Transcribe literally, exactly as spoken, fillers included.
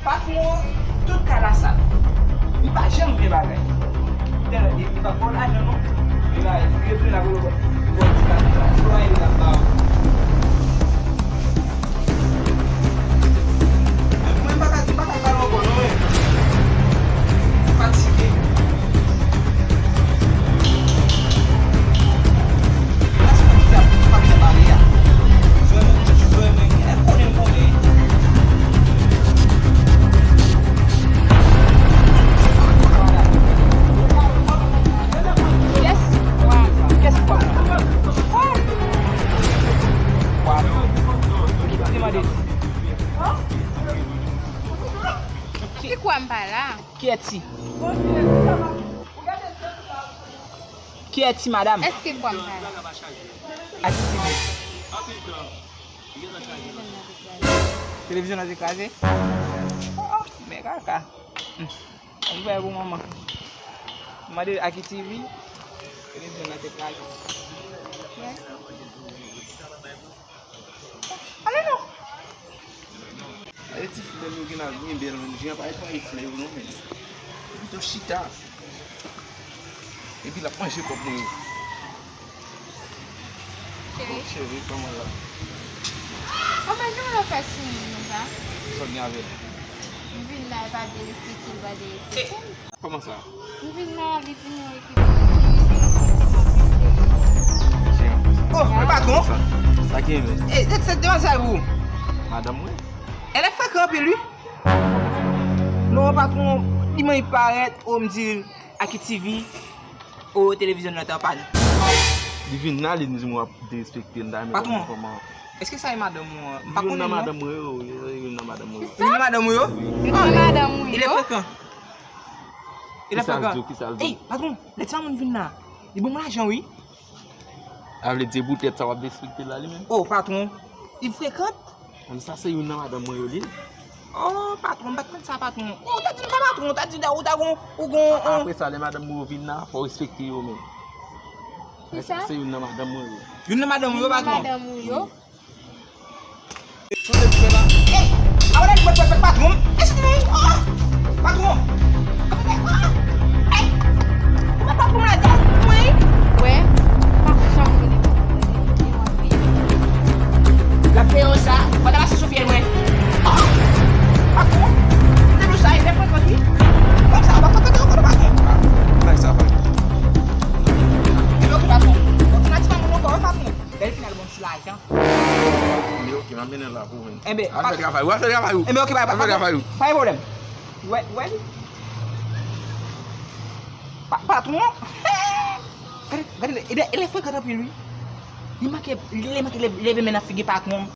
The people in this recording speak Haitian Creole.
Patwon, tout kay la sal. Li pa janm gen bagay. Tande, li pa pran lajan non. Li pa, li rete la pou l pran ti bagay la. Ti bagay li la ba ou. Mwen pa ka, mwen pa ka pale ankò non, men. Fatige. Ki kwa m pa la? Kiyès? Kiyès, madanm? Èske m pral pale? Ak ki ti moun? Televizyon nan te kraze? Oh, oh, men kaka. Hmm. Yon nouvèl pou manman. Mande ak ki T V? Televizyon nan te kraze. Ale non. Gade ti flè yo gen la byen bèl, men jan pa e pa e flè yo non, men. Yo pito chita. Epi l ap manje kòb mwen yo. Cheri. Oh, cheri, kòman la? Kòman jan w fè sou moun konsa? Sa w gen avè l? M vin la, e pa derespekte l, pa derespekte m. Kòman sa? M vin la, li di mwen ki... Oh, men patwon. Sa, sa ki enben? E, e, se demwazèl ou? Madanm mwen. Elle est fréquente anpil, wi. Non, patwon, li manke parèt, oh, m di l, Aki T V, oh, televizyon nan t an pàn. Li vin la, li di mwen w ap derespekte l, m ta renmen konn kòman. Èske sa e madanm ou an? M pa konnen non. Youn nan madanm mwen yo, youn nan madanm mwen yo. Youn nan madanm ou yo? Youn nan madanm ou yo? Il est fréquent. Il est fréquent. Kisa l di w, kisa l di w? Ey, patwon, lè ti mamoun vin la, li ban m lajan, wi. A vle di poutèt sa w ap derespekte l la, li menm? Oh, patwon, li fréquent. Sa se youn nan madanm mwen yo, li. Oh, patwon, m pa t konn sa, patwon. Oh, ou ta di m sa, patwon, ou ta di ou ta gon, ou gon, oh. Apre sa, lè madanm mwen yo vin la, fò w respekte yo menm. Kisa? Sa se youn nan madanm mwen yo. Youn nan madanm ou yo, patwon? Youn nan madanm ou yo? Ey, a w la li pèt pèt patwon. Ey, se mwen, oh, patwon. Ey, ou pa patwon la, ey, mwen. Wè, pa janm rele patwon, tande? L ap peye w sa, pandan l ap sou fyèl mwen. Oh, patwon, se nou sa, e lè frekant wi. Kòm sa, w pa frekante ankò non, patwon. Bay sa, bay. Ebyen, oke, patwon. Bon, ti mati pa moun ankò, wi, patwon. Bèl final, bon, ti lajan. Ebyen, oke, m ap mennen l la pou ou menm. Ebyen, al fè travay ou, al fè travay ou. Ebyen, oke, bay, al fè travay ou. Pa gen pwoblèm. Wè, wè li. Pa, patwon. Gade, gade, e, e lè frekant anpil, wi. Li manke, li manke leve, leve men nan figi patwon.